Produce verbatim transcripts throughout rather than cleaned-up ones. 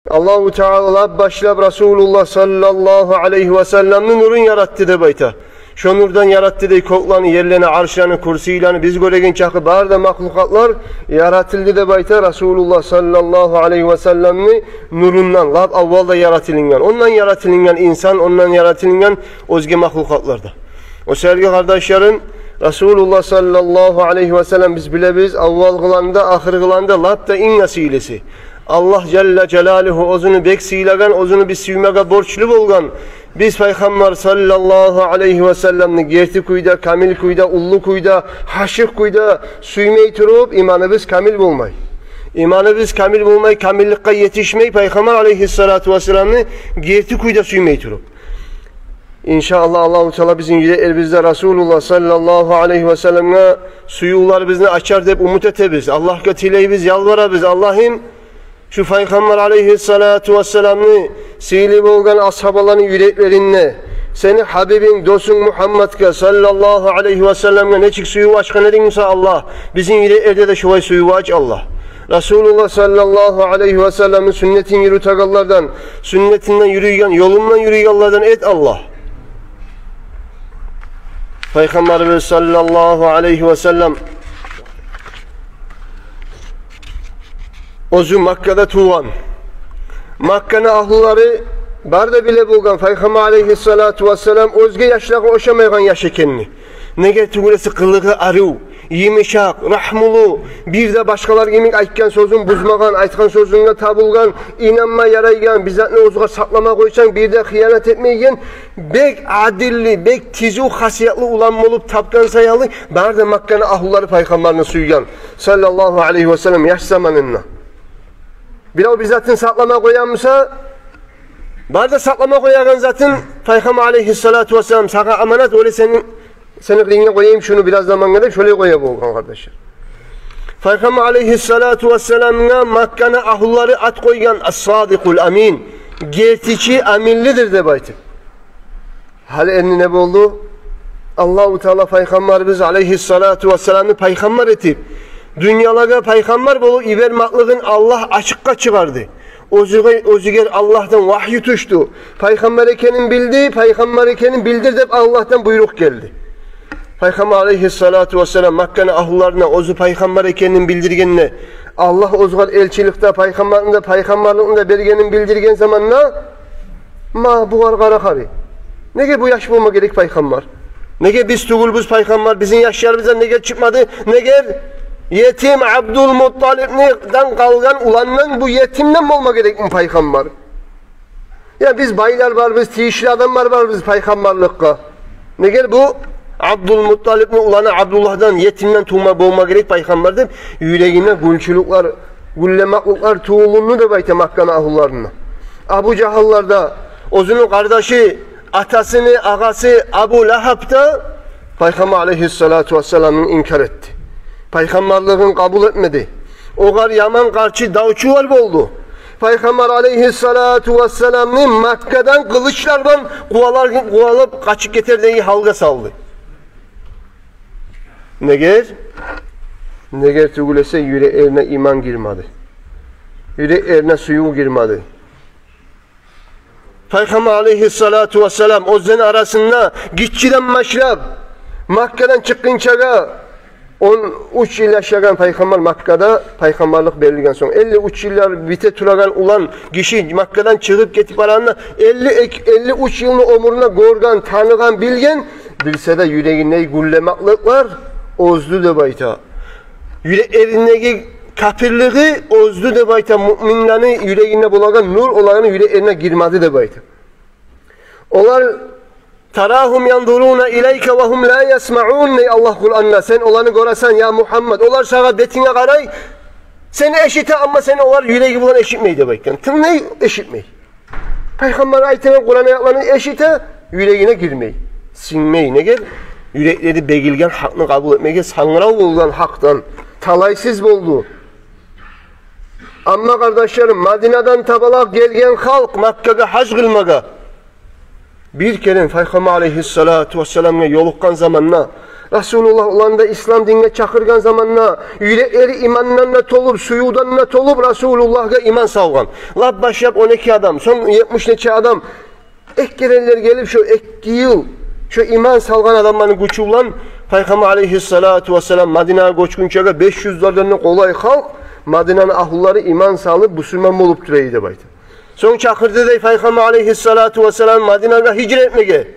Аллагьу Таала башлап Расулуллагь саллаллагьу алайгьи васалламны нурун яратды деп айта. Шо нурдан яратды дей кёклени, ерлени, аршланы, курсийлени, биз гёреген чакъы бары да махлукъатлар яратылды деп айта Расулуллагь саллаллагьу алайгьи васалламны нурундан, лап аввалда яратылынгъан. Ондан яратылынгъан инсан, ондан яратылынгъан оьзге махлукъатлар да. О саялы, къардашларым, Расулуллагь саллаллагьу алайгьи васаллам, биз билебиз, аввалгъыланы да, ахыргъыланы да, лап да инг асилиси. Аллагь жалла жалалугьу оьзюню бек сыйлагъан, оьзюню биз сюймеге борчлу болгъан. Биз Пайхаммар саллаллагьу алайгьи васалламны герти кюйде, камил кюйде, уллу кюйде, гьашыкъ кюйде сюймей туруп, иманыбыз камил болмай. Иманыбыз камил болмай, камилликге етишмей, Пайхаммар алайгьиссалату вассаламны герти кюйде сюймей туруп. Иншааллагь, Аллагьу Таала бизин юреклерибизде Расулуллагь саллаллагьу алайгьи васалламгъа сюювлерибизни ачар деп умут этебиз. Аллагьгъа тилейбиз, ялбарабыз: Аллагьым, шу Пайхаммар алайгьиссалату вассаламны, сыйлы болгъан асгьабаланы юреклеринде сени гьабибинг, досунг Мугьаммадгъа саллаллагьу алайгьи васалламгъа нечик сююв ачгъан эдинг буса, Аллагь, бизин юреклерде де шолай сююв ач, Аллагь. Расулуллагь саллаллагьу алайгьи васалламны сюннетин юрютегенлерден, сюннетинден юрюйген, ёлундан юрюйгенлерден эт, Аллагь. Пайхаммарыбыз саллаллагьу алайгьи васаллам оьзю Маккада тувгъан. Макканы агьлулары бары да биле болгъан Пайхаммар алайгьиссалату вассалам оьзге яшлагъа ошамайгъан яш экенни. Неге тюгюл эсе къылыгъы арив, йымышакъ, рагьмулу, бир де башгъалар йимик айтгъан сёзюн бузмагъан, айтгъан сёзюнде табулгъан, инанма ярайгъан, бир затны оьзюне сакълама къойсанг, бир де хыянат этмейген, бек адилли, бек тизив хасиятлы улан болуп тапгъан саялы, бары да Макканы агьлулары Пайхаммарны сюйген, саллаллагьу алайгьи васаллам, яш заманында. Бирев бир затын сакълама къоямыса, бары да сакълама къоягъан затын, Пайхаммар алайгьиссалату вассалам, сагъа аманат, олай сени, сени къырыйынгда къояйым шуну бираз замангъа деп, шолай къоя болгъан, къардашлар. Пайхаммар алайгьиссалату вассаламгъа Макканы агьлулары ат къойгъан: Ас-Садикъул Амин, гертичи, аминлидир деп айтып. Гьали энди не болду? Аллагьу Таала Пайхаммарыбыз алайгьиссалату вассаламны пайхаммар этип, дюньялагъа пайхаммар болуп йибермеклигин Аллагь ачыкъгъа чыгъарды. Оьзюге, оьзюгер Аллагьдан вагью тюшдю. Пайхаммар экенин билди, пайхаммар экенин билдир деп Аллагьдан буйрукъ гелди. Пайхаммар алайгьиссалату вассалам Макканы агьлуларына оьзю пайхаммар экенин билдиргенде, Аллагь оьзюгер элчиликде пайхаммарлыкъны да, пайхаммарлыкъны да бергенин билдирген заманда, ма бугъар къара хари. Неге бу яш болма герек пайхаммар? Неге биз тюгюлбюз пайхаммар? Бизин яшларыбыздан неге чыкъмады? Неге етим Абдулмутталипден къалгъан уландан, бу етимден болма герекми пайхаммар? Я биз байлар барбыз, тийишли адамлар барбыз пайхаммарлыкъгъа. Неге бу Абдулмутталипни уланы Абдуллагьдан, етимден тувма болма герек пайхаммар деп, юрегине гюнчюлюклер, гюллемекликлер тувулунду деп айта Макканы агьлуларына. Абу Жагьллар да, оьзюню къардашы, атасыны агъасы Абу Лагьаб да Пайхаммар алайгьиссалату вассаламны инкар этди. Пайхаммарлыгъын къабул этмеди. Огъар яман къаршы давчулар болду. Пайхаммар алайгьиссалату вассаламны Маккадан къылычлар булан къувалар, къувалап къачып гетердеги гьалгъа салды. Неге? Неге тюгюл эсе, юреклерине иман гирмеди. Юреклерине сююв гирмеди. Пайхаммар алайгьиссалату вассалам оьзлени арасында гиччиден башлап, Маккадан чыкъгъынчагъа, он уьч йыл яшагъан пайхаммар Маккада, пайхаммарлыкъ берилген сонг. Элли уьч йыллар бите турагъан улан гиши Маккадан чыгъып гетип барагъанда, элли эки, элли уьч йылны оьмюрюнде гёрген, таныгъан, билген, билсе де, юрегиндеги гюллемекликлер оьздю деп айта. Юреклериндеги капирлиги оьздю деп айта, муъминлени юрегинде болагъан нур оланы юреклерине гирмеди деп айта. Олар: «Тарагьум янзуруна илайка ва гьум ла ясмаун», — дей Аллагь Къуранда. Сен оланы гёресен, я Мугьаммад, олар сагъа бетинге къарай, сени эшите, амма сени олар юреги булан эшитмей деп айтгъан. Тынглай, эшитмей. Пайхаммар айтагъан Къуран аятланы эшите, юрегине гирмей, сингмей. Неге? Юреклери бегилген гьакъны къабул этмеге, сангырав болгъан гьакъдан, талайсыз болду. Амма, къардашларым, Мадинадан табалакъ гелген халкъ Маккагъа гьаж къылмагъа, бир керен Пайхаммар алайгьиссалату вассаламгъа ёлукъгъан заманда, Расулуллагь оланы да ислам динге чакъыргъан заманда, юреклери имандан да толуп, сюювден де толуп, Расулуллагьгъа иман салгъан. Лап башлап он эки адам, сонг етмиш нече адам. Эки керенлер гелип, шо эки йыл шо иман салгъан адамланы гючю булан Пайхаммар алейгьиссалату вассалам Мадинагъа гёчгюнчеге беш юзлерден де къолай халкъ Мадинаны агьлулары иман салып, бусурман болуп тура эди деп айта. Сонг чакъырды дей Пайхаммар алейгьиссалату вассалам Мадинагъа гьижра этмеге.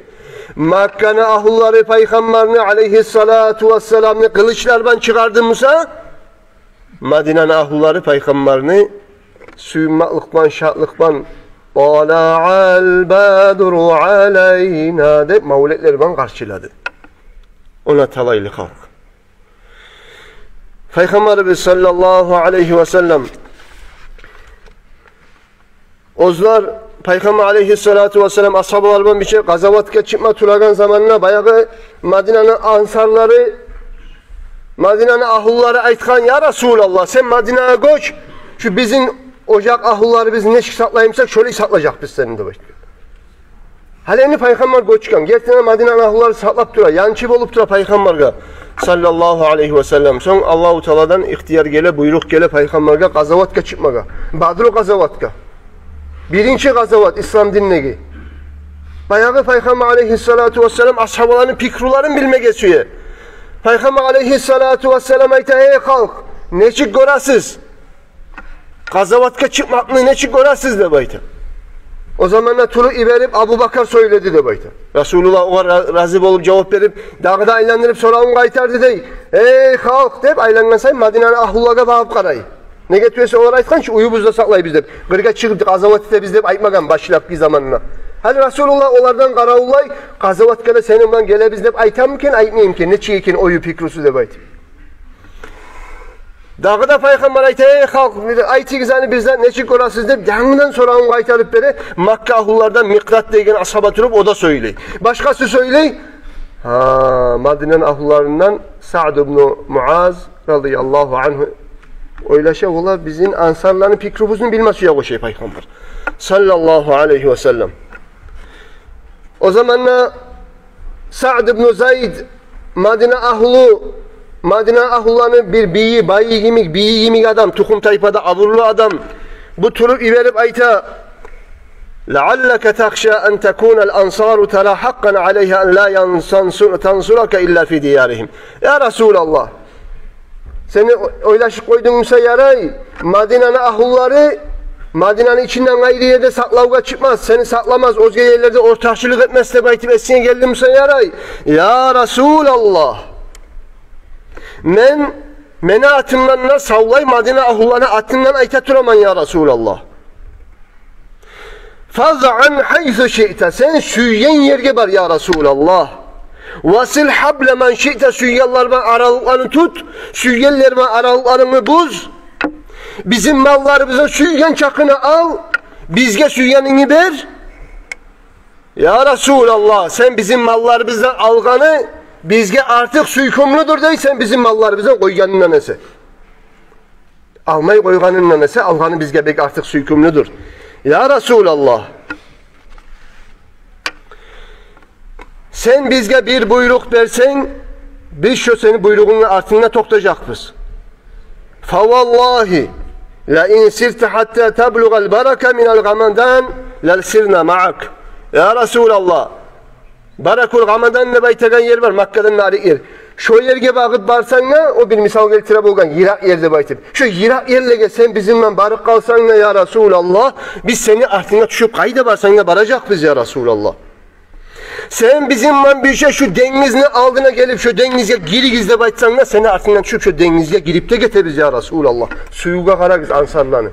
Макканы агьлулары Пайхаммарны алейгьиссалату вассаламны къылычлардан чыгъарды буса, Мадинаны агьлулары Пайхаммарны сююнмекликден, шатлыкъдан «Талаъал бадру алайна» деп мавлетлер булан къаршылады. Она талайлы халкъ. Пайхаммарыбыз саллаллагьу алайгьи васаллам, оьзлер Пайхаммар алайгьиссалату вассалам асгьабалар булан бирче къазаватгъа чыкъма турагъан заманда баягъы Мадинаны ансарлары, Мадинаны агьлулары айтгъан: «Я Расулаллагь, сен Мадинагъа гёч, шу бизин ожакъ агьлуларыбызны нечик сакълай бусанг, шолай сакълажакъбыз сени», — деп айтгъан. Гьали энни Пайхаммар гёчген, гертиден Мадинаны агьлулары сакълап тура, янчы болуп тура Пайхаммаргъа саллаллагьу алайгьи васаллам. Сонг Аллагьу Тааладан ихтияр геле, буйрукъ геле Пайхаммаргъа къазаватгъа чыкъмагъа. Бадру къазаватгъа. Биринчи къазават ислам диндеги. Баягъы Пайхаммар алайгьиссалату вассалам асгьабаланы пикруларын билмеге сюе. Пайхаммар алайгьиссалату вассалам айта: «Эй халкъ, нечик гёресиз? Къазаватгъа чыкъмакъны нечик гёресиз?» — деп айта. О заманда туруп йиберип Абубакар сёйледи деп айта. Расулуллагь огъар ра-, рази болуп жавап берип, дагъы да айландырып соравун къайтарды дей. «Эй халкъ», — деп айлангъан сайын Мадинаны агьлулагъа багъып къарай. Неге тюгюл эсе олар айтгъан чы, уьюбюзде сакълайбыз деп. Къыргъа чыгъып къазават этебиз деп айтмагъан башлапгъы заманына. Гьали Расулуллагь олардан къаравуллай, къазаватгъа да сени булан гелебиз деп айтамы экен, айтмаймы экен, нечик экен ою, пикрусу деп айтып. Дагъы да Пайхаммар айта: «Эй халкъ, айтыгъыз гьали, бизге нечик гёресиз?» — деп, янгыдан соравун къайтарып бере. Макка агьлулардан Микъдад деген асгьаба туруп, о да сёйлей. Башгъасы сёйлей. Гьа, Мадинаны агьлуларындан Саъд ибну Муаз радияллагьу ангьу ойлаша: «Олар бизин ансарланы пикрубузну билме сюе ошай Пайхаммар саллаллагьу алайгьи васаллам». О заманда Саъд ибну Зайд, Мадина агьлу, Мадина агьлуланы бир бийи, байы йимик, бийи йимик адам, тухум-тайпада абурлу адам. Бу туруп йиберип айта: «Лаъаллака тахша ан такунал ансару тара хьакъкъан алайгьа ан ла янсансу-, тансурака илла фи дияригьим». Я Расулаллагь, сен о-, ойлашып къойдунг буса ярай, Мадинаны агьлулары Мадинаны ичинден къайры ерде сакълавгъа чыкъмас, сени сакъламас, оьзге ерлерде ортакъчылыкъ этмес деп айтып эсинге гелди буса ярай. Я Расулаллагь, мен, мени атымдан да савлай Мадина агьлуланы атындан айта тураман, я Расулаллагь. «Фазъан хайсу шиъта», сен сюйген ерге бар, я Расулаллагь. «Васил хьабла ман шиъта», сюйгенлер булан аралыкъланы тут, сюйгенлер булан аралыкъларынгны буз. Бизин малларыбызны сюйген чакъына ал, бизге сюйгенингни бер. Я Расулаллагь, сен бизин малларыбыздан алгъаны бизге артыкъ сюйкюмлюдюр дей, сен бизин малларыбыздан къойгъанынгдан эсе. Алмай къойгъанынгдан эсе, алгъаны бизге бек артыкъ сюйкюмлюдюр. Я Расулаллагь, сен бизге бир буйрукъ берсенг, биз шо сени буйругъунгну артында токътажакъбыз. «Фаваллагьи, ла ин сирта хьатта таблугъал барака минал гъамадан, ла сирна маъак». Я Расулаллагь, Баракул Гъамадан деп айтагъан ер бар, Маккадан нарик ер. Шо ерге багъып барсанг да, о бир мисал гелтире болгъан, йыракъ ер деп айтып. Шо йыракъ ерлеге сен бизин булан барып къалсанг да, я Расулаллагь, биз сени артынга тюшюп, къайда барсанг да баражакъбыз, я Расулаллагь. Сен бизин булан бирче шу денгизни алдына гелип, шо денгизге гиригиз деп айтсанг да, сени артынгдан тюшюп, шо денгизге гирип де гетебиз, я Расулаллагь. Сюювге къарагъыз ансарланы.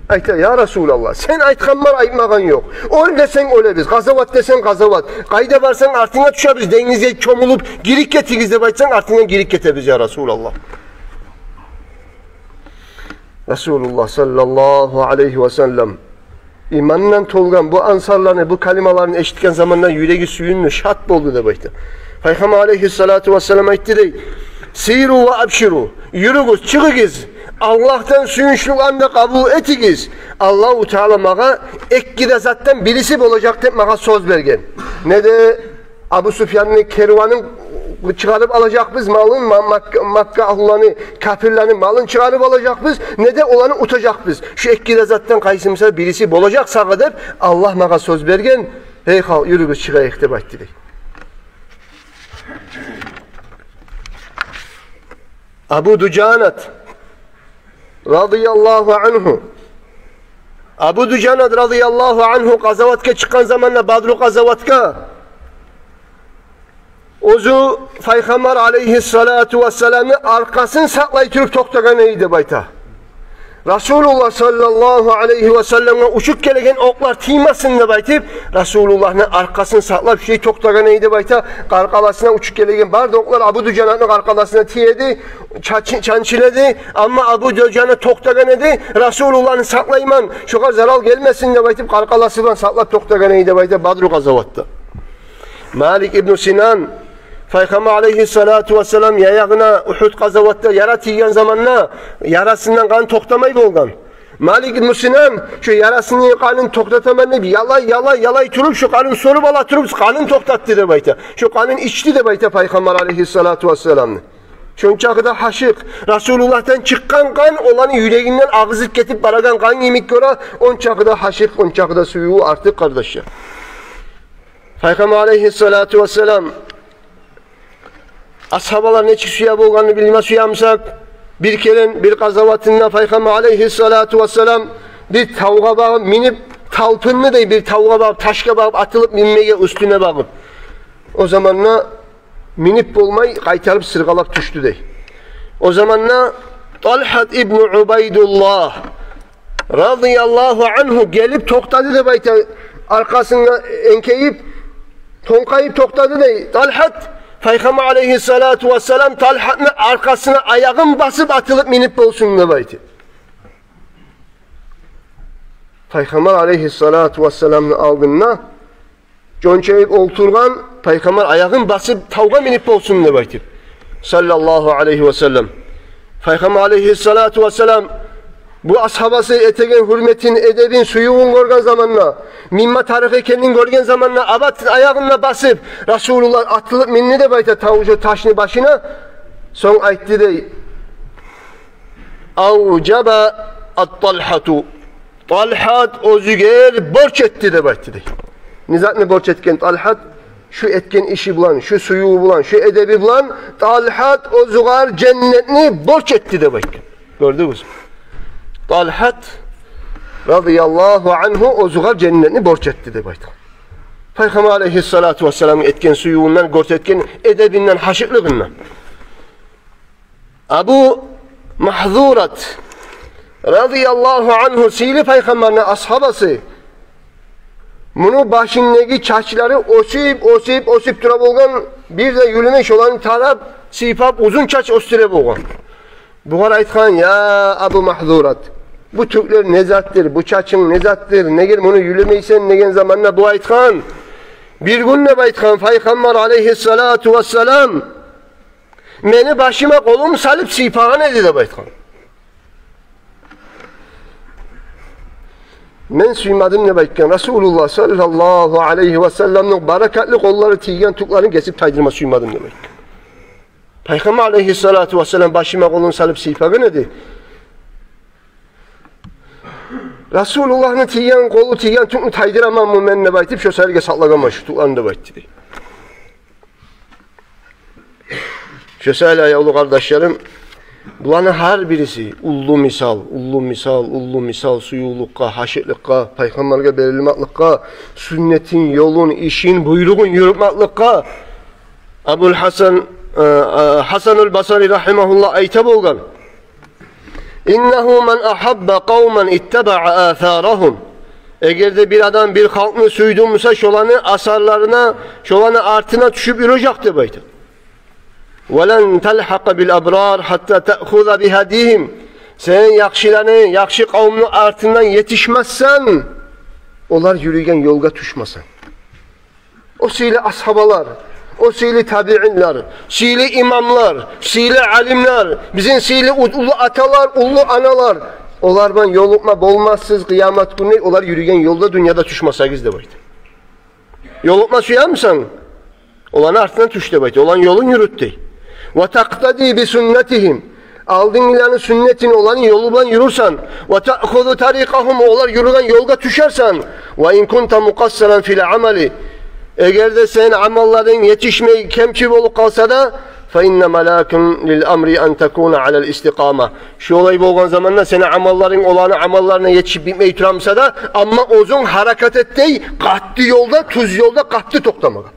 Айта: «Я Расулаллагь, сен айтгъан бар, айтмагъан ёкъ. Оьл десенг, оьлебиз, къазават десенг, къазават. Къайда барсанг, артынга тюшебиз, денгизге чомулуп, гирип гетигиз деп айтсанг, артынга гирип гетебиз, я Расулаллагь». Расулуллагь саллаллагьу алайгьи ва саллам имандан толгъан бу ансарланы бу калималарын эшитген заманда юреги сююндю, шат болду деп айта. Пайхаммар алайгьиссалату вассалам айтды дей: «Сиру ва абширу». Юрюгюз, чыгъыгъыз, Аллагьдан сююнчлюкню де къабул этигиз. Аллагьу Таала магъа эки де затдан бириси болажакъ деп магъа сёз берген. Не де Абу Суфьянны керванын чыгъарып алажакъбыз малын, Ма-, Макка, Макка агьлуланы, капирлени малын чыгъарып алажакъбыз, не де оланы утажакъбыз. Шу эки де затдан къайсы буса бириси болажакъ сагъа деп, Аллагь магъа сёз берген. Гьей халкъ, юрюгюз, чыгъайыкъ», – деп айтды дей. Абу Дужанат радияллагьу ангьу. Абу Дужанат радияллагьу ангьу къазаватгъа чыкъгъан заманда, Бадру къазаватгъа, оьзю Пайхаммар алайгьиссалату вассаламны аркъасын сакълай туруп токътагъан эди деп айта. Расулуллагь саллаллагьу алайгьи васалламгъа учуп гелеген окълар тиймесин деп айтып, Расулуллагьны аркъасын сакълап, шулай токътагъан эди деп айта. Къаркъарасына учуп гелеген бары да окълар Абу Дужанатны къаркъарасына тие эди, чанчы-, чанчыла эди. Амма Абу Дужанат токътагъан эди, Расулуллагьны сакълайман, шогъар зарал гелмесин деп айтып, къаркъарасы булан сакълап токътагъан эди деп айта Бадру къазаватда. Малик ибну Синан, Пайхаммар алайгьиссалату вассалам яягъына Угьуд къазаватда яра тийген заманда ярасындан къан токътамай болгъан. Малик ибну Синан шу ярасыны къанын токътатаман деп, ялай, ялай, ялай туруп, шу къанын соруп ала туруп, къанын токътатды деп айта. Шу къанын ичди деп айта Пайхаммар алайгьиссалату вассаламны. Шончакъы да гьашыкъ. Расулуллагьдан чыкъгъан къан оланы юрегинден агъызып гетип барагъан къан йимик гёре, ончакъы да гьашыкъ, ончакъы да сюювю артыкъ, къардашлар. Пайхаммар алайгьиссалату вассалам, асгьабалар нечик сюе болгъанны билме сюе бусакъ, бир керен бир къазаватында Пайхаммар алайгьиссалату вассалам бир тавгъа багъып минип, талпынды дей, бир тавгъа багъып, ташгъа багъып, атылып минмеге, уьстюне багъып. О заманда минип болмай, къайтарып сыргъалап тюшдю дей. О заманда Талгьат ибну Убайдуллагь радияллагьу ангьу гелип токътады деп айта, аркъасына энкейип, тонкъайып токътады дей. Талгьат, Пайхаммар алайгьиссалату вассалам Талгьатны аркъасына аягъын басып, атылып минип болсун деп айта. Пайхаммар алайгьиссалату вассаламны алдында чончайып олтургъан, Пайхаммар аягъын басып тавгъа минип болсун деп айтып, саллаллагьу алайгьи васаллам. Пайхаммар алайгьиссалату вассалам бу асгьабасы этеген гьюрметин, эдебин, сюювюн гёрген заманда, минме тарыкъ экенин гёрген заманда, абат аягъын да басып, Расулуллагь атылып минди деп айта тавжу ташны башына. Сонг айтды дей: «Авжаба ат-Талгьату». Талгьат оьзюгер борч этди деп айтды дей. Не затны борч этген Талгьат? Шу этген иши булан, шу сюювю булан, шу эдеби булан Талгьат оьзюгер женнетни борч этди деп айтгъан. Гёрдюгюзмю? Талгьат радияллагьу ангьу оьзюгер женнетни борч этди деп айтгъан. Пайхаммар алайгьиссалату вассаламны этген сюювюнден, гёрсетген эдебинден, гьашыкълыгъындан. Абу Магьзурат радияллагьу ангьу, сыйлы Пайхаммарны асгьабасы, муну башындагъы чачлары оьсюп, оьсюп, оьсюп тура болгъан, бир де юлюмей, шоланы тарап, сыйпап, узун чач оьсдюре болгъан. Бугъар айтгъан: «Я Абу Магьзурат, бу тюклер не затдыр, бу чачынг не затдыр, неге муну юлюмейсен?» – деген заманда бу айтгъан: «Бир гюн, – деп айтгъан, – Пайхаммар алайгьиссалату вассалам мени башыма къолун салып сыйпагъан эди», – деп айтгъан. «Мен сюймедим, – деп айтгъан, – Расулуллагь саллаллагьу алайгьи васалламны баракатлы къоллары тийген тюклерин гесип тайдырма сюймедим, – деп айтгъан. – Пайхаммар алайгьиссалату вассалам башыма къолун салып сыйпагъан эди. Расулуллагьны тийген къолу тийген тюкню тайдыраманмы мен?» – деп айтып, шо саялы сакълагъанман шу тюклени деп айтды дей. Шо саялы, аявлу къардашларым, буланы гьар бириси уллу мисал, уллу мисал, уллу мисал сюювлюкге, гьашыкълыкъгъа, Пайхаммаргъа берилмекликге, сюннетин, ёлун, ишин, буйругъун юрютмекликге. Абул Гьасан, э, э, Гьасанул Басри рагьимагьуллагь айта болгъан: «Иннагьу ман агьабба къавман иттабаа асарагьум». Эгер де бир адам бир халкъны сюйдю буса, шоланы асарларына, шоланы артына тюшюп юрюжек деп айта. «Ва лан талгьакъа бил абрар гьатта таъхуза би гьадийгьим». Сен яхшыланы, яхшы къавумну артындан етишмессен, олар юрюген ёлгъа тюшмесенг. О сыйлы асгьабалар, о сыйлы табиинлер, сыйлы имамлар, сыйлы алимлер, бизин сыйлы у-, уллу аталар, уллу аналар, олар булан ёлукъма болмассыз къыямат гюню, олар юрюген ёлда дюньяда тюшмесегиз деп айта. Ёлукъма сюемисен? Оланы артына тюш деп айта, оланы ёлун юрют дей. «Ва такътади би суннатигьим». Алдынгыланы суннатын, оланы ёлу булан юрюрсен. «Ва таъхузу тарикъагьум», олар юрюген ёлгъа тюшерсен. «Ва ин кунта мукъассаран фил амали». Эгер де сени амалларынг етишмей, кемчи болуп къалса да, «фа инна малакун лил амри ан такуна алал истикъама». Шолай болгъан заманда сени амалларынг оланы амалларына етишип битмей турамса да, амма оьзюнг гьаракат эт дей, къатты ёлда, тюз ёлда къатты токътамагъа.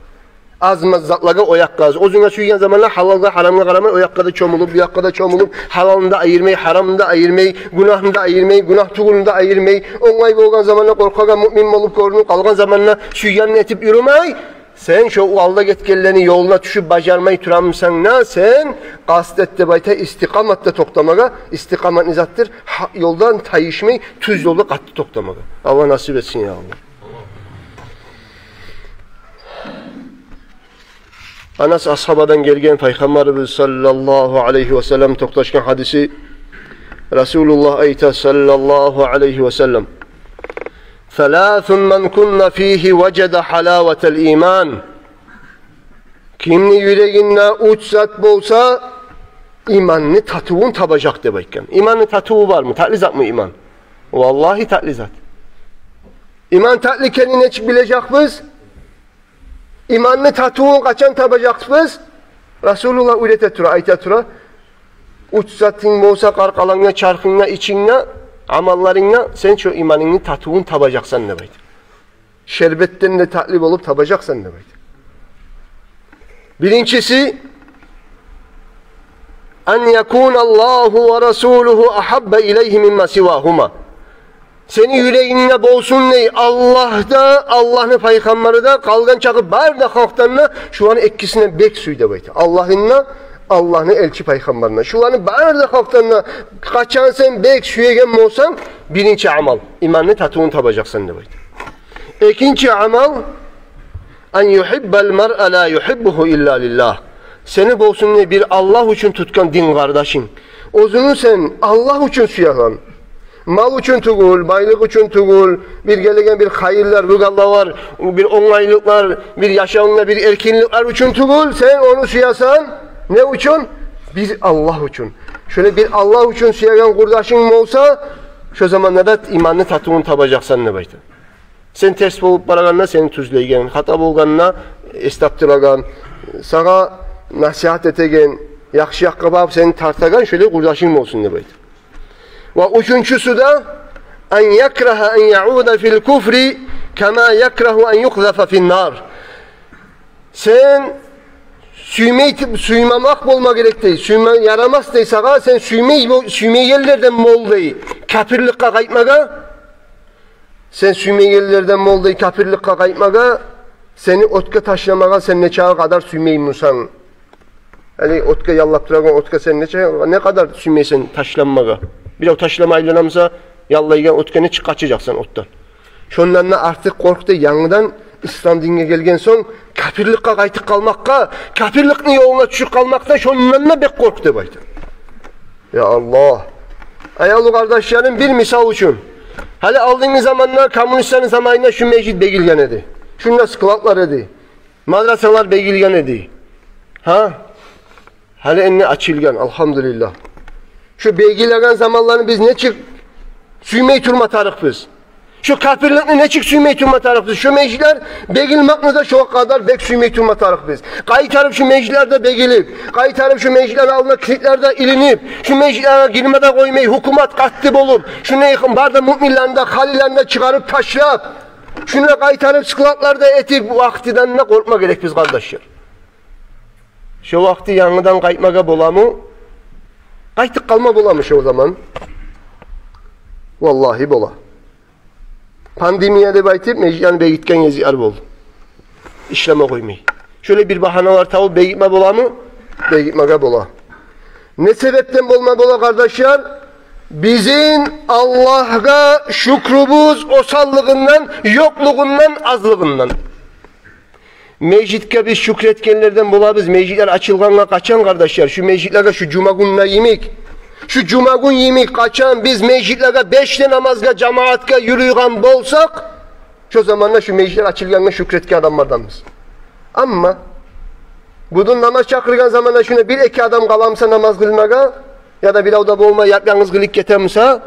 Аз-маз затлагъа оякъ къаз. Оьзюнге сюйген заманда гьалалгъа, гьарамгъа къарамай, о якъгъа да чомулуп, бу якъгъа да чомулуп, гьалалын да айырмай, гьарамын да айырмай, гюнагьын да айырмай, гюнагь тюгюлюн де айырмай, онгай болгъан заманда къоркъагъан муъмин болуп гёрюнюп, къалгъан заманда сюйгенин этип юрюмей, сен шо алда гетгенлени ёлуна тюшюп бажармай турамысан да, сен къаст эт деп айта, истикъаматда токътамагъа. Истикъамат не затдыр? Гьакъ ёлдан тайышмай, тюз ёлда къатты токътамагъа. Аллагь насип этсин, я Аллагь. Анас асгьабадан гелген, Пайхаммарыбыз саллаллагьу алайгьи ва саллам токъташгъан гьадиси. Расулуллагь айта саллаллагьу алайгьи ва саллам: «Саласун ман кунна фигьи важада гьалаватал иман». Кимни юрегинде уьч зат болса, иманны татывун табажакъ деп айтгъан. Иманны татыву бармы? Татли затмы иман? Валлагьи, татли зат. Иман татли экенин нечик билежекбиз? Иманны татывун къачан табажакъбыз? Расулуллагь уьйрете тура, айта тура: «Уьч затынг болса къаркъарангда, чархынгда, ичингде, амалларынгда, сен шо иманынгны татывун табажакъсан», — деп айта. «Шербетден де татли болуп табажакъсан», — деп айта. Биринчиси: «Ан якуналлагьу ва расулугьу агьабба илайгьи мимма сивагьума». Сени юрегингде болсун дей, Аллагь да, Аллагьны Пайхаммары да, къалгъан чакъы бары да халкъдан да шуланы экисинден бек сюй деп айта. Аллагьны да, Аллагьны элчи Пайхаммарын да. Шуланы бары да халкъдан да къачан сен бек сюеген болсанг, биринчи амал, иманны татывун табажакъсан деп айта. Экинчи амал: «Ан югьиббал маръа ла югьиббугьу илла лиллагь». Сени болсун дей бир Аллагь учун тутгъан дин къардашынг. Оьзюню сен Аллагь учун сюеген. Мал учун тюгюл, байлыкъ учун тюгюл, бир гелеген бир хайырлар, бир гьаллар, бир онгайлыкълар, бир яшавунгда бир эркинликлер учун тюгюл, сен ону сюесен. Не учун? Бир Аллагь учун. Шолай бир Аллагь учун сюеген къурдашынг болса, шо заманда да иманны татывун табажакъсан деп айта. Сен терс болуп барагъанда сени тюзлейген, хата болгъанда эс тапдырагъан, сагъа насигьат этеген, яхшы якъгъа багъып сени тартагъан шолай къурдашынг болсун деп айта. Ва уьчюнчюсю де: «Ан якрагьа ан яуда фил куфри кама якрагьу ан юкъзафа фин нар». Сен сюймей, сюймемек болма герек дей, сюйме ярамас дей сагъа, сен сюймей, сюймейгенлерден бол дей капирликге къайтмагъа. Сен сюймейгенлерден бол дей капирликге къайтмагъа, сени отгъа ташламагъа сен нечакъы къадар сюймей бусанг. Гьали отгъа яллап турагъан отгъа сен нече, не къадар сюймейсен ташланмагъа. Бирев ташлама айлана буса, яллайгъан отгъа нечик къачажакъсан отдан? Шондан да артыкъ къоркъ дей, янгыдан ислам динге гелген сонг, капирликге къайтып къалмакъгъа, капирликни ёлуна тюшюп къалмакъдан шондан да бек къоркъ деп айта. Я Аллагь. Аявлу къардашларым, бир мисал учун. Гьали алдынгы заманда, коммунистлени заманында шу межит бегилген эди. Шунда складлар эди. Мадрасалар бегилген эди. Гьа? Гьали энни ачылгъан, алгьамдулиллагь. Шу бегилеген заманланы биз нечик сюймей турма тарыкъбыз? Шу капирликни нечик сюймей турма тарыкъбыз? Шу межитлер бегилмекни де шо къадар бек сюймей турма тарыкъбыз. Къайтарып шу межитлер де бегилип, къайтарып шу межитлени алдына килитлер де илинип, шу межитлеге гирме де къоймай, гьукумат къатты болуп, шуну бары да муъминлени де, халилени де чыгъарып ташлап, шуну къайтарып складлар да этип, вакътиден де къоркъма герекбиз, къардашлар. Шо вакъти янгыдан къайтмагъа боламы? Къайтып къалма боламы шо заман? Валлагьи, бола. Пандемия деп айтып, межитлени бегитген гезиклер болду. Ишлеме къоймай. Шолай бир багьаналар табып бегитме боламы? Бегитмеге бола. Не себепден болма бола, къардашлар? Бизин Аллагьгъа шюкрюбюз осаллыгъындан, ёкълугъундан, азлыгъындан. Межитге биз шюкюр этгенлерден болабыз. Межитлер ачылгъангъа къачан, къардашлар? Шу межитлеге шу жума гюнюне йимик, шу жума гюн йимик къачан биз межитлеге беш де намазгъа жамаатгъа юрюйген болсакъ, шо заманда шу межитлер ачылгъангъа шюкюр этген адамларданбыз. Амма Бугюн намаз чакъыргъан заманда шунда бир-эки адам къаламса намаз къылмагъа, яда бирев де болмай, яп-янгыз къылып гетемсе,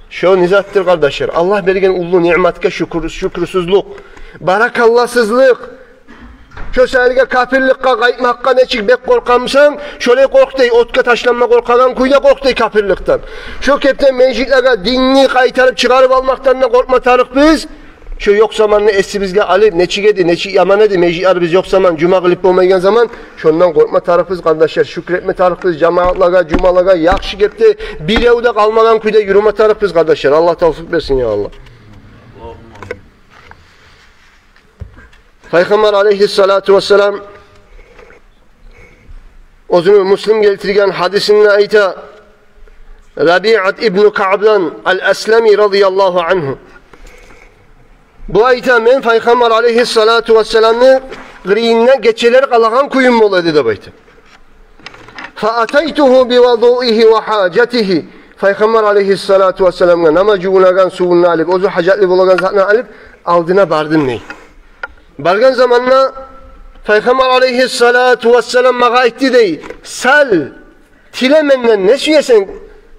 шо не затдыр, къардашлар? Аллагь берген уллу ниъматгъа шюкюр, шюкюрсюзлюк, баракалласызлыкъ. Шо саялы капирликге къайтмакъгъа нечик бек къоркъамсан, шолай къоркъ дей, отгъа ташланма къоркъагъан кюйде къоркъ дей капирликден. Шо кепден межитлеге динни къайтарып чыгъарып алмакъдан да къоркъма тарыкъбыз. Шо ёкъ заманны эсибизге алып, нечик эди, нечик яман эди межитлерибиз ёкъ заман, жума къылып болмайгъан заман, шондан къоркъма тарыкъбыз, къардашлар. Шюкюр этме тарыкъбыз, жамаатлагъа, жумалагъа яхшы кепде, бирев де къалмагъан кюйде юрюме тарыкъбыз, къардашлар. Аллагь тавфикъ берсин, я Аллагь. Пайхаммар алейгьиссалату вассалам оьзюню Муслим гелтирген гьадисинде айта, Рабиат ибну Каъбдан ал-Аслами радияллагьу ангьу. Бу айта: «Мен Пайхаммар алейгьиссалату вассаламны къырыйында гечелер къалагъан кююм бола эди», — деп айта. «Фа атайтугьу би вудуигьи ва гьажатигьи». Пайхаммар алейгьиссалату вассаламгъа намаз жувунагъан сувун алып, оьзю гьажатлы болагъан затын алып, алдына бардым дей. Баргъан заманда Пайхаммар алейгьиссалату вассалам магъа айтды дей: «Сал, тиле менден, не сюесен,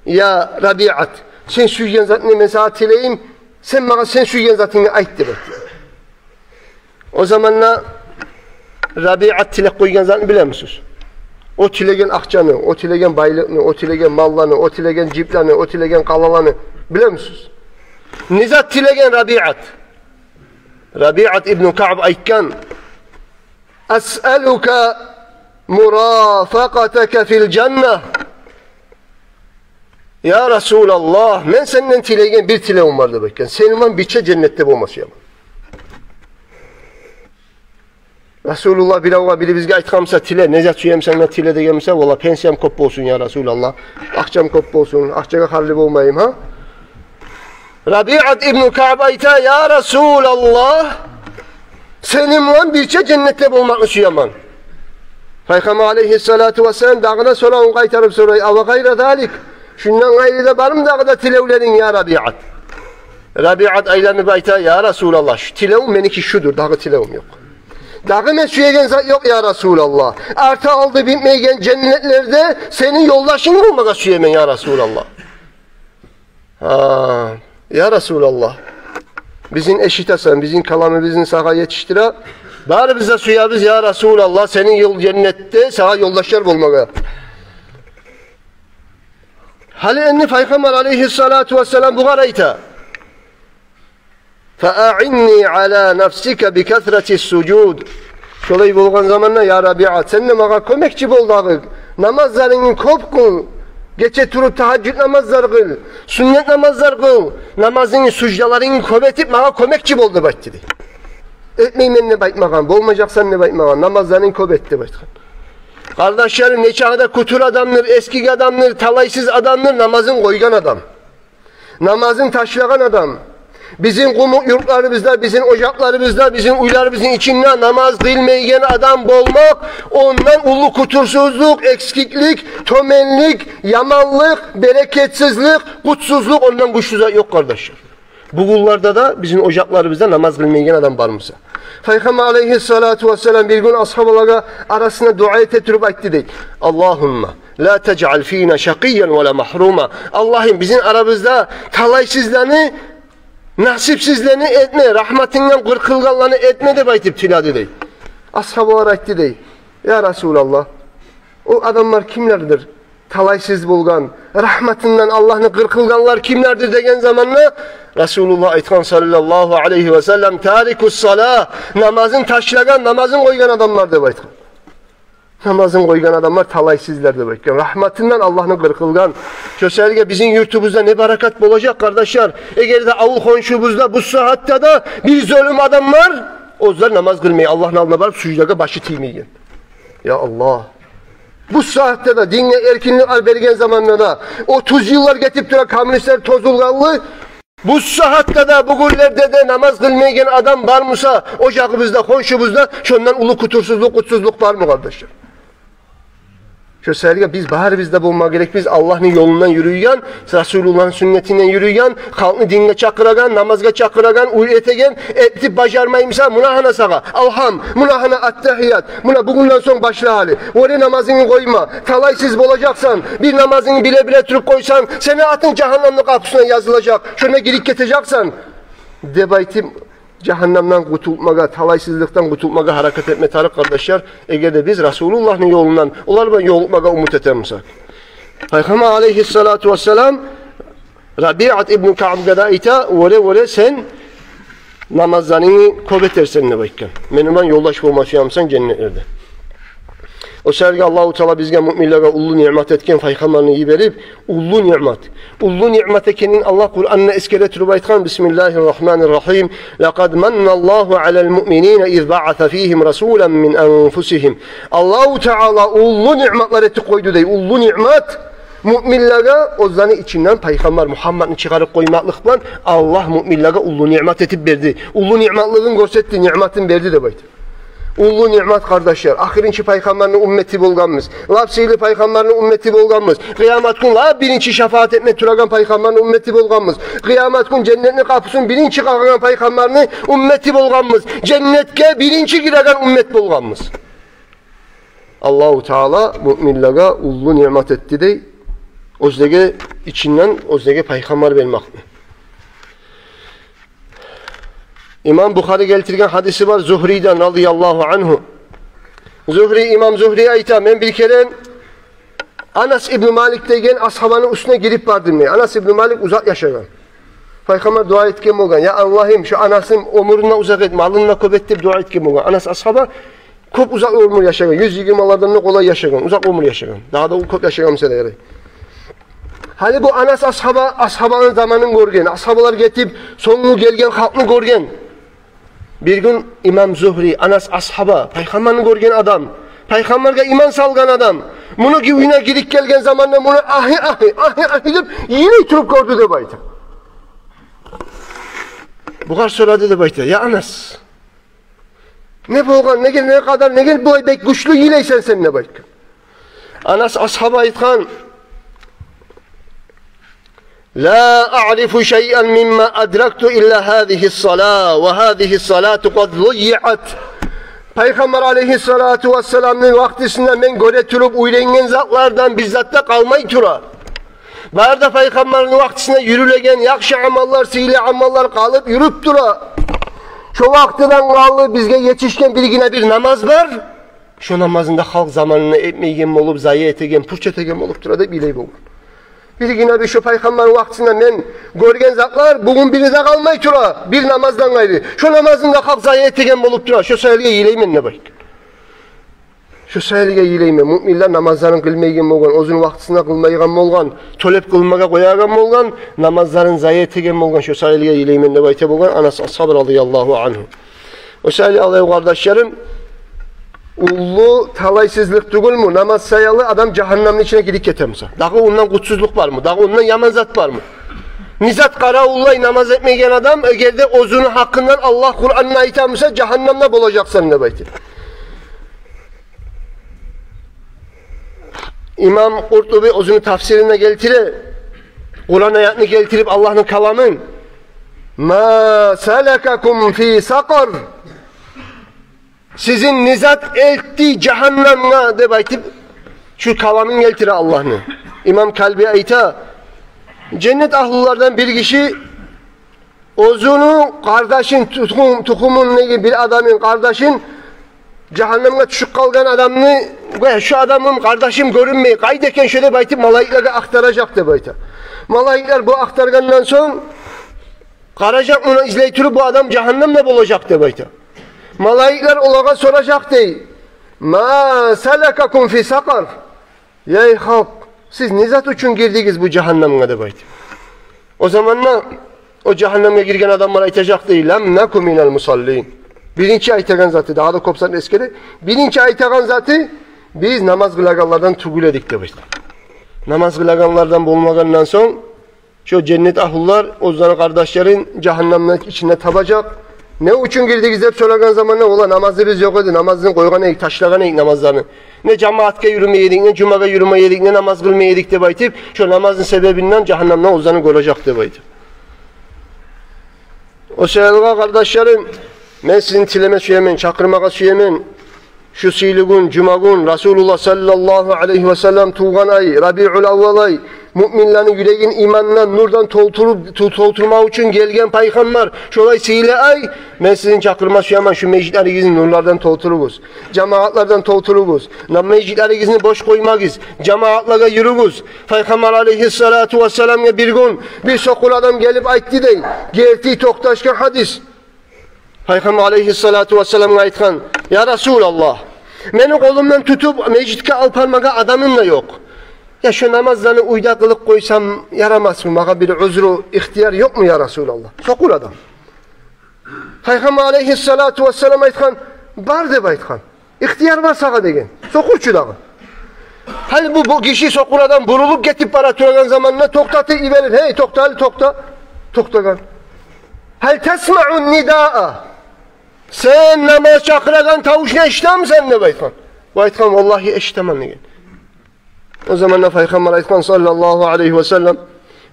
я Рабиат? Сен сюйген затны мен сагъа тилейим, сен магъа сен сюйген затынгны айт», — деп айтды. О заманда Рабиат тилеп къойгъан затны билемисиз? О тилеген акъчаны, о тилеген байлыкъны, о тилеген малланы, о тилеген жиплени, о тилеген къалаланы билемисиз? Не зат тилеген Рабиат? Рабиат ибну Каъб айтгъан: «Асъалука мурафакъатака фил жанна». «Я Расулаллагь, мен сенден тилейген бир тилевюм бар, — деп айтгъан. — Сени булан бирче женнетде болма сюемен». Расулуллагь биревге, бирибизге айтгъан буса: «Тиле, не зат сюемсен, тиле», — деген буса: «Валлагь, пенсиям кёп болсун, я Расулаллагь. Акъчам кёп болсун, акъчагъа харлы болмайым, гьа?» Рабиат ибну Каъб айта: «Я Расулаллагь, сени булан бирче женнетде болмакъны сюемен». Пайхаммар алейгьиссалату вассалам дагъы да соравун къайтарып сорай: «Ава гъайра залик? Шундан къайры да бармы дагъы да тилевлеринг, я Рабиат?» Рабиат айланып айта: «Я Расулаллагь, шу тилевюм меники шудур, дагъы тилевюм ёкъ. Дагъы мен сюеген зат ёкъ, я Расулаллагь. Арты-алды битмейген женнетлерде сени ёлдашынг болмагъа сюемен, я Расулаллагь». «Гьа, я Расулаллагь, бизин эшитесен, бизин каламыбызны сагъа етишдире. Барыбыз да сюебиз, я Расулаллагь, сени ёл-, женнетде сагъа ёлдашлар болмагъа». Гьали энни Пайхаммар алейгьиссалату вассалам бугъар айта: «Фа аъинни ала нафсика би касратис сужуд». «Шолай болгъан заманда, я Рабиат, сен де магъа кёмекчи бол дагъы. Намазларынгны кёп къыл. Гече туруп тагьажжуд намазлар къыл, сюннет намазлар къыл. Намазынгны, суждаларынгны кёп этип, магъа кёмекчи бол», — деп айтды дей. «Этмеймен деп айтмагъан, болмажакъсан деп айтмагъан, намазларынгны кёп эт», — деп айтгъан. Къардашларым, нечакъы да кутур адамдыр, эсгик адамдыр, талайсыз адамдыр намазын къойгъан адам, намазын ташлагъан адам. Бизин къумукъ юртларыбызда, бизин ожакъларыбызда, бизин уьйлерибизни ичинде намаз къылмайгъан адам болмакъ ондан уллу кутурсузлукъ, эксиклик, тёбенлик, яманлыкъ, берекетсизлик, къутсузлукъ, ондан гючлю зат ёкъ, къардашлар. Бугюнлерде де бизин ожакъларыбызда намаз къылмайгъан адам бар буса. Пайхаммар алейгьиссалату вассалам бир гюн асгьабалагъа арасында дуа эте туруп айтды дей: «Аллагьумма ла тажъал фина шакъиян ва ла магьрума». «Аллагьым, бизин арабызда талайсызланы, насипсизлени этме, рагьматынгдан къыркъылгъанланы этме», — деп айтып тиледи дей. Асгьабалар айтды дей: «Я Расулаллагь, о адамлар кимлердир? Талайсыз болгъан, рагьматындан Аллагьны къыркъылгъанлар кимлердир?» — деген заманда Расулуллагь айтгъан, саллаллагьу алайгьи ва саллам: «Тарикус салагь, намазын ташлагъан, намазын къойгъан адамлар», — деп айтгъан. «Намазын къойгъан адамлар талайсызлар», — деп айтгъан. Рагьматындан Аллагьны къыркъылгъан. Шо саялы бизин юртубузда не баракат болажакъ, къардашлар, эгер де авул хоншубузда бу сагьатда да бир зулму адамлар, оьзлер намаз къылмай, Аллагьны алдына барып суждагъа башы тиймейген. Я Аллагь. Бу сагьатда да, динге эркинлик ал берген заманда да, отуз йыллар гетип тура, коммунистлер тозулгъанлы, бу сагьатда да, бугюнлерде де намаз къылмайгъан адам бар буса ожагъыбызда, хоншубузда, шондан уллу кутурсузлукъ, къутсузлукъ бармы, къардашлар? Шо саялы биз барыбыз да болма герекбиз Аллагьны ёлундан юрюйген, Расулуллагьны сюннетинден юрюйген, халкъны динге чакъырагъан, намазгъа чакъырагъан, уьйретеген, этип бажармаймыса, муна гьана сагъа алгьам, муна гьана аттагьият, муна бугюнден сонг башла гьали. Оьре намазынгны къойма, талайсыз болажакъсан, бир намазынгны биле-биле туруп къойсанг, сени атынг жагьаннемни къапусуна язылажакъ, шонда гирип гетежексен деп айтып, жагьаннемден къутулмагъа, талайсызлыкъдан къутулмагъа гьаракат этме тарыкъ, къардашлар. Эгер де биз Расулуллагьны ёлундан, олар булан ёлукъмагъа умут этемисек. Пайхаммар алейгьиссалату вассалам Рабиат ибну Каъбгъа да айта: «Оьре, оьре, сен намазларынгны кёп этерсен», — деп айтгъан. «Мени булан ёлдаш болма сюемисен женнетлерде?» О саялы Аллагьу Таала бизге, муъминлеге уллу ниъмат этген Пайхаммарны йиберип, уллу ниъмат. Уллу ниъмат экенин Аллагь Къуранда эсгере туруп айтгъан: «Бисмиллагьи ррагьмани ррагьим. Лакъад манна Аллагьу алал муъминина из баъаса фигьим расулан мин анфусигьим». Аллагьу Таала уллу ниъматлар этип къойду дей, уллу ниъмат. Муъминлеге оьзлени ичинден Пайхаммар Мугьаммадны чыгъарып къоймакълыкъ булан Аллагь муъминлеге уллу ниъмат этип берди. Уллу ниъматлыгъын гёрсетди, ниъматын берди деп айта. Уллу ниъмат, къардашлар. Ахырынчы Пайхаммарны уммети болгъанбыз. Лап сыйлы Пайхаммарны уммети болгъанбыз. Къыямат гюн лап биринчи шафаат этме турагъан Пайхаммарны уммети болгъанбыз. Къыямат гюн женнетни къапусун биринчи къагъагъан Пайхаммарны уммети болгъанбыз. Женнетге биринчи гиреген уммет болгъанбыз. Аллагьу Таала муъминлеге уллу ниъмат этди дей, оьзлеге ичинден оьзлеге Пайхаммар бермакъны. Имам Бухари гелтирген гьадиси бар Зугьриден, радияллагьу ангьу. Зугьри, имам Зугьри айта: «Мен бир керен Анас ибну Малик деген асгьабаны уьстюне гирип бардым», — дей. Анас ибну Малик узакъ яшагъан. Пайхаммар дуа этген болгъан: «Я Аллагьым, шу Анасны оьмюрюн де узакъ эт, малын да кёп эт», — деп дуа этген болгъан. Анас асгьаба кёп узакъ оьмюр яшагъан, юз йигирмалардан да къолай яшагъан, узакъ оьмюр яшагъан. Дагъы да о кёп яшагъан буса да ярай. Гьали бу Анас асгьаба асгьабаны заманын гёрген, асгьабалар гетип, сонгу гелген халкъны гёрген. Бир гюн имам Зугьри, Анас асгьаба, Пайхаммарны гёрген адам, Пайхаммаргъа иман салгъан адам, муну уьюне гирип гелген заманда муну ахи, ахи, ахи, ахи деп йылай туруп гёрдю деп айта. Бугъар сорады деп айта: «Я Анас, не болгъан, неге, не къадар, неге булай бек гючлю йылайсан сен?» — деп айтгъан. Анас асгьаба айтгъан: «Ла аърифу шайъан мимма адракту илла гьазигьи ссала, ва гьазигьи ссалату къад зуййиат». Пайхаммар алейгьиссалату вассаламны вакътисинде мен гёре туруп уьйренген затлардан бир зат да къалмай тура. Бары да Пайхаммарны вакътисинде юрюлеген яхшы амаллар, сыйлы амаллар къалып юрюп тура. Шо вакътиден къалып бизге етишген биргине бир намаз бар. Шо намазын да халкъ заманында этмейген болуп, зая этеген, пуч этеген болуп тура деп йылай болгъан. Биргине бир шо Пайхаммарны вакътисинде мен гёрген затлар бугюн бири де къалмай тура, бир намаздан къайры. Шо намазын да халкъ зая этеген болуп тура. Шо саялы йылайман деп айта. Шо саялы йылайман. Муъминлер намазларын къылмайгъан болгъан, оьзюню вакътисинде къылмайгъан болгъан, тёлеп къылмагъа къоягъан болгъан, намазларын зая этеген болгъан. Шо саялы йылайман деп айта болгъан Анас асгьаб, радияллагьу ангьу. О саялы, алай, къардашларым, уллу талайсызлыкъ тюгюлмю намаз саялы адам жагьаннемни ичине гирип гетемиса? Дагъы ондан къутсузлукъ бармы? Дагъы ондан яман зат бармы? Не зат къаравуллай намаз этмейген адам, эгер де оьзюню гьакъындан Аллагь Къуранда айта буса, жагьаннемде болажакъсан деп айта. Имам Къуртуби оьзюню тафсиринде гелтире, Къуран аятны гелтирип, Аллагьны каламын: «Ма салакакум фи сакъар?» «Сизин не зат элтди жагьаннемге?» — деп айтып, шу каламын гелтире Аллагьны. Имам Калби айта: женнет агьлулардан бир гиши оьзюню къардашын, тухум-, тухумундагъы бир адамны къардашын, жагьаннемге тюшюп къалгъан адамны, «Вай, шу адамым, къардашым гёрюнмей, къайда экен шу?» — деп айтып, малайиклеге ахтаражакъ деп айта. Малайиклер бу ахтаргъандан сонг, къаражакъ муну излей туруп, бу адам жагьаннемде болажакъ деп айта. Малайиклер олагъа соражакъ дей: «Ма салакакум фи сакъар?» «Эй халкъ, сиз не зат учун гирдигиз бу жагьаннемге?» — деп айтып. О заманда о жагьаннемге гирген адамлар айтажакъ дей: «Лам наку минал мусаллин». Биринчи айтагъан заты, дагъы да кёп зат эсгере, биринчи айтагъан заты: «Биз намаз къылагъанлардан тюгюл эдик», — деп айта. Намаз къылагъанлардан болмагъандан сонг, шо женнет агьлулар оьзлени къардашларын жагьаннемни ичинде табажакъ. «Не учун гирдигиз?» деп сорагъан заманда, олар: «Намазыбыз ёкъ эди, намазны къойгъан эдик, ташлагъан эдик намазланы. Не жамаатгъа юрюмей эдик, не жумагъа юрюмей эдик, не намаз къылмай эдик», – деп айтып, шо намазны себебинден жагьаннемде оьзлени гёрежек деп айтып. О саялы, къардашларым, мен сизин тилеме сюемен, чакъырмагъа сюемен. Шу сыйлы гюн, жума гюн, Расулуллагь саллаллагьу алайгьи ва саллам тувгъан ай, Рабиул аввал ай, муъминлени юрегин имандан, нурдан толтуруп, ту-, толтурмакъ учун гелген пайхаммар, шолай сыйлы ай, мен сизин чакъырма сюемен, шу межитлеригизни нурлардан толтуругъуз, жамаатлардан толтуругъуз. На-, межитлеригизни бош къоймагъыз, жамаатлагъа юрюгюз. Пайхаммар алайгьиссалату вассаламгъа бир гюн бир сокъур адам гелип айтды дей. Герти токъташгъан гьадис. Пайхаммар алайгьиссалату вассаламгъа айтгъан: «Я Расулаллагь, мени къолумдан тутуп межитге алып бармагъа адамым да ёкъ. Я шо намазланы уьйде къылып къойсам ярамасмы? Магъа бир узру, ихтияр ёкъму, я Расулаллагь?» Сокъур адам. Пайхаммар алайгьиссалату вассалам айтгъан: «Бар», – деп айтгъан. «Ихтияр бар сагъа», – деген. Сокъур чу дагъы. Гьали бу, бу гиши, сокъур адам, бурулуп гетип бара турагъан заманда токътатып йиберип: «Гьей, токъта, гьали токъта». Токътагъан. «Гьал тасмаъу нидаа? Сен намаз чакъырагъан тавушну эшитемисен?» – деп айтгъан. Бу айтгъан: «Валлагьи, эшитемен», – деген. О заманда пайхаммар айтгъан саллаллагьу алайгьи ва саллам: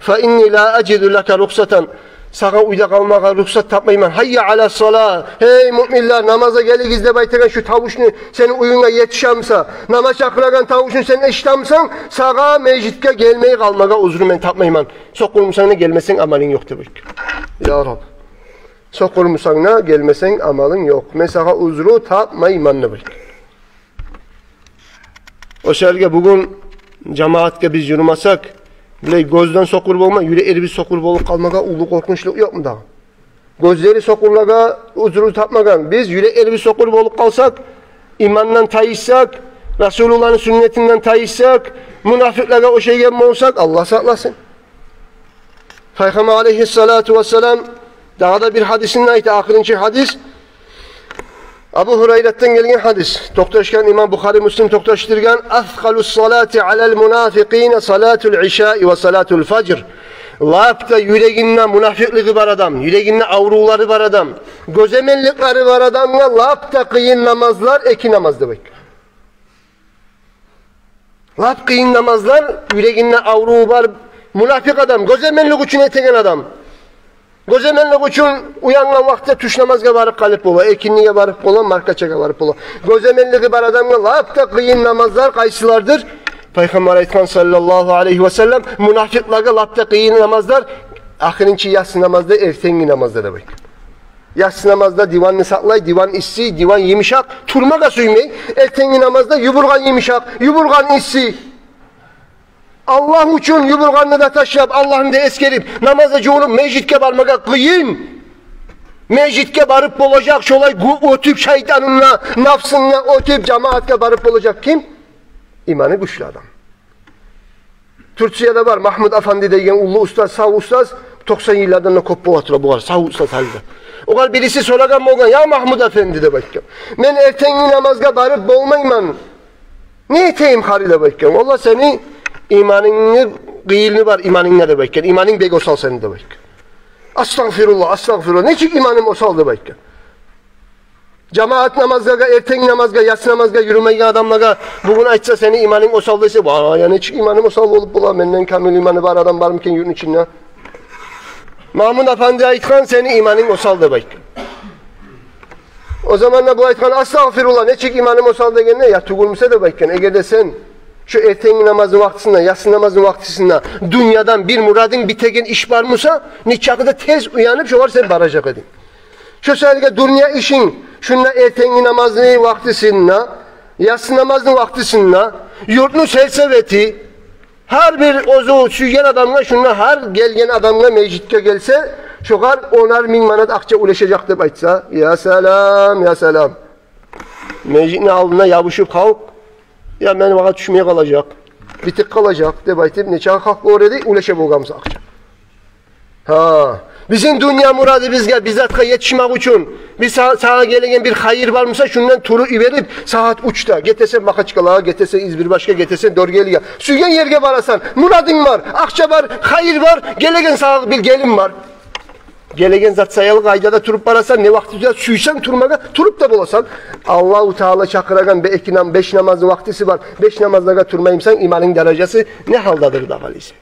«Фа инни ла ажиду лака рухсатан. Сагъа уьйде къалмагъа рухсат тапмайман. Гьайя ала сала, гьей муъминлер, намазгъа гелигиз деп айтагъан шу тавушну сени уьюнге етишемиса, намаз чакъырагъан тавушну сен эшитемисен, сагъа межитге гелмей къалмагъа узру мен тапмайман. Сокъурмусанг да, гелмесенг, амалынг ёкъ», – деп айтгъан. Я Раб. «Сокъурмусанг да, гелмесенг, амалынг ёкъ. Мен сагъа узру тапмайман», – деп айтгъан. О саялы бугюн жамаатгъа биз юрюмесек, билей, гёзден сокъур болма, юреклерибиз сокъур болуп къалмагъа уллу къоркъунчлукъ ёкъму дагъы? Гёзлери сокъурлагъа узру тапмагъан биз юреклерибиз сокъур болуп къалсакъ, имандан тайышсакъ, Расулуллагьны сюннетинден тайышсакъ, мунафикълеге ошайгъан болсакъ, Аллагь сакъласын. Пайхаммар алайгьиссалату вассалам дагъы да бир гьадисинде айта, ахырынчы гьадис. Абу Гьурайратдан гелген гьадис. Токъташгъан имам Бухари, Муслим токъташдыргъан: «Аскъалу салати алал мунафикъина салатул ишаи ва салатул фажр». Лап да юрегинде мунафикълиги бар адам, юрегинде аврувлары бар адам, гёземелликлери бар адамгъа лап да къыйын намазлар эки намаз, деп айтгъан. Лап къыйын намазлар, юрегинде авруву бар, мунафикъ адам, гёземеллик учун этеген адам. Гёземеллик учун уянгъан вакътиде тюш намазгъа барып къалып бола, экиндиге барып бола, маркачагъа барып бола. Гёземеллиги бар адамгъа лап да къыйын намазлар къайсылардыр? Пайхаммар айтгъан саллаллагьу алайгьи ва саллам, мунафикълагъа лап да къыйын намазлар ахырынчы яссы намазда, эртенги намазда, деп айтгъан. Яссы намазда диванны сакълай, диван исси, диван йымышакъ, турмагъа сюймей. Эртенги намазда ювургъан йымышакъ, ювургъан исси. Аллагь учун ювургъанны да ташлап, Аллагьны да эсгерип, намазгъа жувунуп, межитге бармагъа къыйын. Межитге барып болажакъ, шолай гю-, оьтюп, шайтанын да, напсын да оьтюп, жамаатгъа барып болажакъ ким? Иманы гючлю адам. Турцияда бар Магьмуд Афанди деген уллу устаз, сав устаз, токъсан йыллардан да кёп бола тура бугъар, сав устаз гьали де. Огъар бириси сорагъан болгъан: «Я Магьмуд Афанди, – деп айтгъан, – мен эртенги намазгъа барып болмайман. Не этейим гьари?» – деп айтгъан. «Валлагь, сени иманынгны къыйыны бар, иманынгда, – деп айтгъан. – Иманынг бек осал сени», – деп айтгъан. «Астагъфируллагь, астагъфируллагь. Нечик иманым осал?» – деп айтгъан. Жамаат намазгъа, эртенги намазгъа, яссы намазгъа юрюмейген адамлагъа бугюн айтса, «Сени иманынг осал», – десе: «Вай, я нечик иманым осал болуп бола? Менден камил иманы бар адам бармы экен юртну ичинде?» Магьмуд Афанди айтгъан: «Сени иманынг осал», – деп айтгъан. О заманда бу айтгъан: «Астагъфируллагь, нечик иманым осал?» – дегенде: «Я тюгюл буса, – деп айтгъан, – эгер де сен шу эртенги намазны вакътисинде, яссы намазны вакътисинде дюньядан бир мурадынг битеген иш бар буса, нечакъы да тез уянып, шогъар сен баражакъ эдинг. Шо саялы дюнья ишинг шунда эртенги намазны вакътисинде, яссы намазны вакътисинде, юртну сельсовети, гьар бир оьзю сюйген адамгъа, шунда гьар гелген адамгъа, межитге гелсе, шогъар онар минг манат акъча уьлешежек», – деп айтса, я салам, я салам. Межитни алдына ябушуп халкъ: «Я, мени магъа тюшмей къалажакъ, битип къалажакъ», – деп айтып, нечакъы халкъ бар эди, уьлеше болгъан буса акъча. Гьа, бизин дюнья мурадыбызгъа, бир затгъа етишмек учун, бир са-, сагъа гелеген бир хайыр бар буса, шундан туруп йиберип, сагьат уьчде гетесен Махачкъалагъа, гетесен Избербашгъа, гетесен Доргелиге. Сюйген ерге барасан, мурадынг бар, акъча бар, хайыр бар, гелеген сагъа бир гелим бар. Гелеген зат саялы къайда да туруп барасан, не вакътиде сюйсенг турмагъа, туруп да боласан. Аллагьу Таала чакъырагъан бе-, эки нам-, беш намазны вакътиси бар. Беш намазлагъа турмаймысан, иманынг даражасы не гьалдадыр да къалыйса?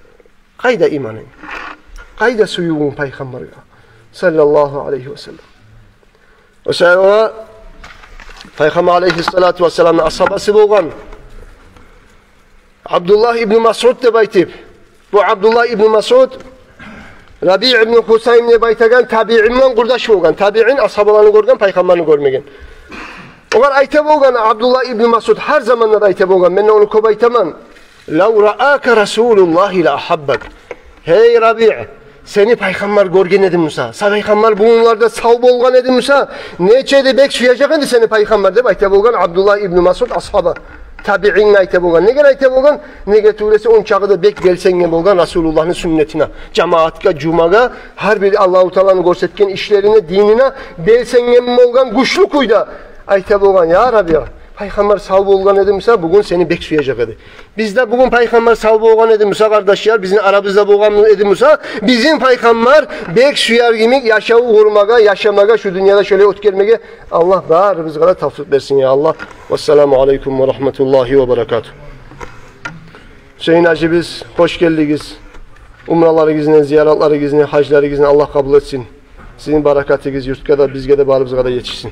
Къайда иманынг? Къайда сюювюнг пайхаммаргъа? Саллаллагьу алайгьи ва саллам. О саялы пайхаммар алайгьиссалату вассаламны асгьабасы болгъан Абдуллагь ибну Масъуд деп айтып. Бу Абдуллагь ибну Масъуд Рабиъ ибну Хусайм деп айтагъан табиин булан къурдаш болгъан. Табиин асгьабаланы гёрген, пайхаммарны гёрмеген. Огъар айта болгъан Абдуллагь ибну Масъуд, гьар заманда да айта болгъан. Мен де ону кёп айтаман. «Лав раака Расулуллагьи ла ахаббак». Гьей, Рабиъ, сени пайхаммар гёрген эди буса, са пайхаммар бугюнлерде сав болгъан эди буса, нече де бек сюежек эди сени пайхаммар, деп айта болгъан Абдуллагь ибну Масъуд асгьаба. Табиинге айта болгъан. Неге айта болгъан? Неге тюгюл эсе, ончакъы да бек белсенген болгъан Расулуллагьны сюннетине, жамаатгъа, жумагъа, гьар бир Аллагьу Тааланы гёрсетген ишлерине, динине белсенген болгъан гючлю кюйде. Айта болгъан: «Я Рабиъ, пайхаммар сав болгъан эди буса, бугюн сени бек сюежек эди». Биз де бугюн пайхаммар сав болгъан эди буса, къардашлар, бизин арабызда болгъан эди буса, бизин пайхаммар бек сюер йимик яшав къурмагъа, яшамагъа, шу дюньяда шолай оьтгермеге Аллагь барыбызгъа да тавфикъ берсин, я Аллагь. Вассаламу алайкум ва рагьматуллагьи ва баракатугь. Гьюсейин гьажибиз, хош гелдигиз. Умраларыгъызны, зияратларыгъызны, гьажларыгъызны Аллагь къабул этсин. Сизин баракатыгъыз юртгъа да, бизге де, барыбызгъа да етишсин.